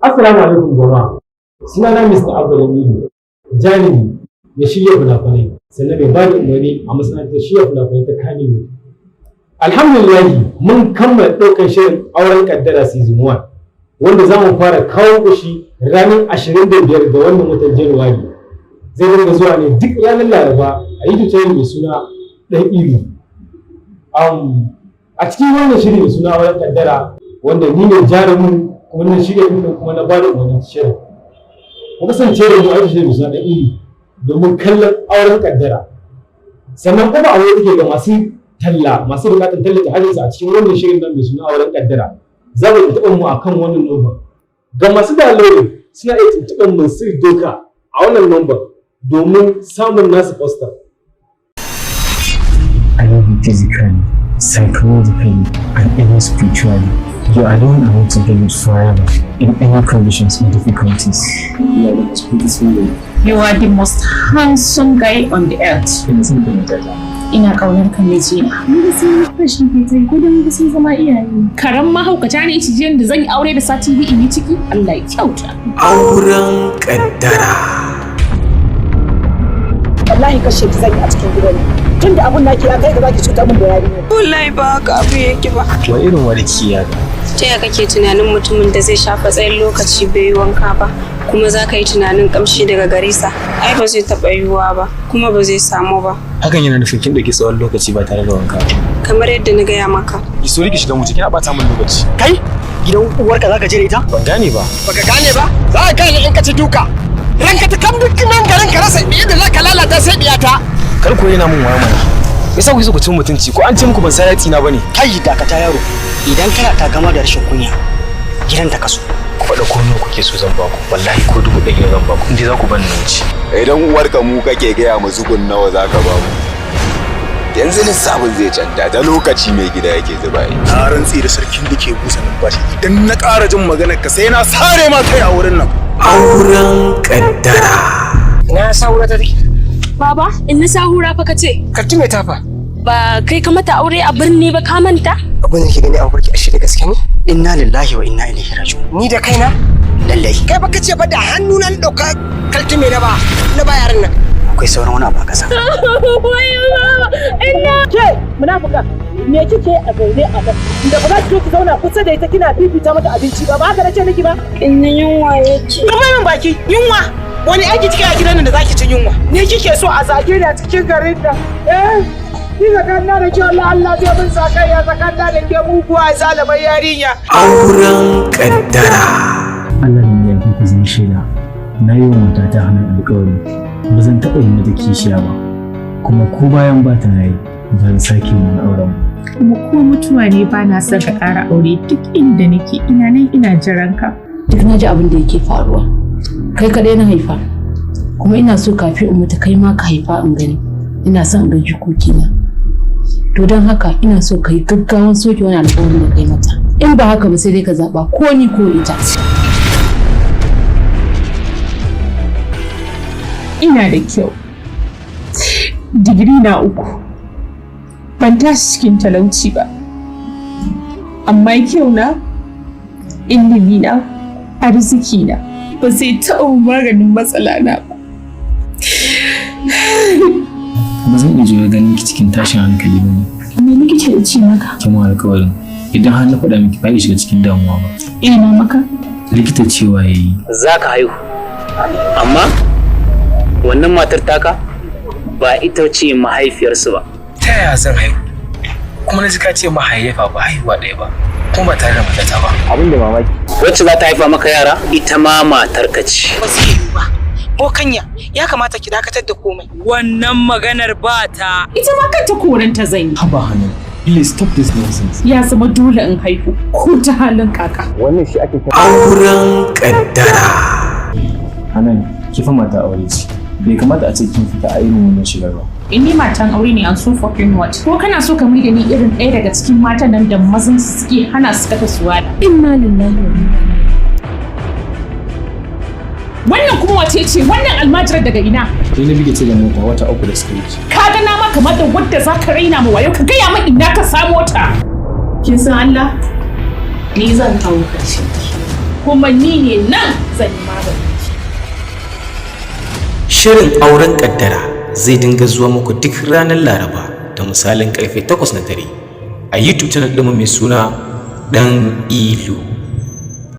Assalamu alaikum jama'a. Sunana Mr. Abba Lamido, jarumi mai shirya fina-finai, sannan mai bada umarni a masana'antar shirya fina-finai ta Kannywood. Alhamdulillahi, mun kammala ɗaukar shirin Auren Kaddara Season 1, wanda za mu fara kawo shi ranar 25 ga wannan watan Januwari. Zai dinga zuwa ne duk ranar Laraba a YouTube channel mai suna Ɗan Ilu. A cikin wannan shiri mai suna Auren Kaddara, wanda ni ne jarumin kuma na shirya fim kuma na bada umarnin shirin. Ku kasance da mu a YouTube channel mai suna Ɗan Ilu domin kallon Auren Kaddara. Sannan kuma a wani take ga masu talla, masu bukatar tallata hajarsu a cikin wannan shirin nan mai suna Auren Kaddara. Za mu tuntuɓar mu akan wannan number. Ga masu downloading, suna iya tuntuɓar Mansur Doka a wannan number domin samun nasu poster. I love you physically, psychologically, and even spiritually. You are the one I want to be with forever, in any conditions or difficulties. You are the most beautiful lady. You are the most handsome guy on the earth. Ina son ka, matata. Ina ƙaunar ka, mijina. Mun ga sun yi fresh ke ta yi ko don sun zama iyaye. Karan mahaukata ne cijiyan da zan yi aure da sati 2 in yi ciki? Allah ya kyauta. Auren Kaddara. Wallahi kashe ki zan yi a cikin gidan nan. Tunda abun naki ya kai ga zaki cuta min da yarinya. Wallahi ba haka abu yake ba. Wa irin warki ya Ta ya kake tunanin mutumin da zai shafa tsayin lokaci bai yi wanka ba, kuma za ka yi tunanin kamshi daga gare sa? Ai ba zai taɓa yiwuwa ba, kuma ba zai samu ba. Hakan yana nufin kin ɗauki tsawon lokaci ba tare da wanka ba. Kamar yadda na gaya maka. Ki so ki shiga mu, kina ɓata min lokaci. Kai, gidan uwarka zaka je da ita? Ban gane ba. Baka gane ba? Za ka gane in ka ci duka. Ranka ta kam, duk nan garin ka rasa yadda za ka lalata sai diyata. Kar ku yana min wayo mana. Me yasa kuke so ku ci mutunci? Ko an ce muku ban san yatsi na bane? Kai, dakata yaro. Idan kana takama da rashin kunya, gidan ta kaso. Ku faɗa ko nawa kuke so zan baku. Wallahi ko 100,000 zan baku in dai za ku bani na wuce. Idan uwarka mu kake gaya mu zugun, nawa za ka ba mu? Yanzu lissafin zai canja da lokaci, mai gida yake zuba yi. Na rantsi da sarkin da ke busa numfashi, idan na ƙara jin maganar ka sai na sare ma kai a wurin nan. Auren Kaddara. Ina Sahura ta take? Baba, in na Sahura fa ka ce. Kaltume ta fa? Ba kai ka mata aure a birni ba, ka manta? Abin da nake gani a mafarki ashe da gaske ne. Inna lillahi wa inna ilaihi raji'un. Ni da kaina lallai. Kai baka ce ba da hannu na dauka Kaltume na ba yaran nan. Akwai sauran wani abu a kasa. Ke munafuka, me kike a zaune a nan? Da ba za ki ki zauna kusa da ita kina fifita mata abinci ba, ba haka nace miki ba? In yunwa yake. Rufe min baki, yunwa. Wani aiki kike a gidan nan da zaki ci yunwa? Ni kike so a zage ni a cikin garin nan? Eh? Ni tsakanina da ke, Allah Allah zai min sakayya tsakanina da ke, muguwa zalimar yarinya. Auren Kaddara. Allah ne ya ku zan shaida. Na yi wa matata hannun alƙawari. Ba zan taɓa yi mata kishiya ba. Kuma ko bayan ba ta raye, ba zan sake wani auren ba. Kuma ko mutuwa ne, ba na son ka ƙara aure. Duk inda nake, ina nan ina jiran ka. Duk na ji abin da yake faruwa. Kai kaɗai na haifa, kuma ina so kafin in mutu kai ma ka haifa in gani. Ina son in ga jikokina. To don haka ina so ka yi gaggawan soke wani alƙawarin da kai mata. In ba haka ba, sai dai ka zaɓa, ko ni ko ita. Ina da kyau. Digiri na 3. Ban tashi cikin talauci ba. Amma kyau na, ilimi na, arziki na ba zai taɓa maganin matsala na ba. Ba zan iya juya ganin ki cikin tashin hankali ba ne. Me likita ya ce maka? Kin mun alƙawarin idan har na faɗa miki ba ki shiga cikin damuwa ba. Ina maka? Likita cewa yayi Za ka haihu, amma wannan matar taka ba ita ce mahaifiyarsu ba. Ta yaya zan haihu? Kuma na ji ka ce mahaifa ba haihuwa ɗaya ba, kuma ba tare da matata ba. Abin da mamaki, wacce za ta haifa maka yara ita ma matarka ce. Ba zai yiwu ba. Bokanya, ya kamata ki dakatar da komai. Wannan maganar ba ta. Ita ma kanta koranta zan yi. Haba Hannu, please stop this nonsense. Ya zama dole in haihu ko ta halin kaka. Wannan shi ake kira Auren Kaddara. Hanan, ki fa mata aure ce. Bai kamata a ce kin fita a irin wannan shigar ba. In ni matan aure ne, and so fucking what? Ko kana so ka maida ni irin ɗaya daga cikin matan nan da mazan su suke hana su kata suwala? Inna lillahi wa inna. Wannan kuma wace ce wannan almajirar, daga ina? Ni na bige ce da mota wata 3 da suka wuce. Ka ga na ma kamar da wadda za ka raina ma wayo, ka gaya min ina ka samo ta. Kin san Allah? Ni zan kawo ƙarshen ki. Kuma ni ne nan zan yi magani. Shirin Auren Kaddara zai dinga zuwa muku duk ranar Laraba da misalin karfe 8 na dare a YouTube channel ɗinmu mai suna Dan Ilu.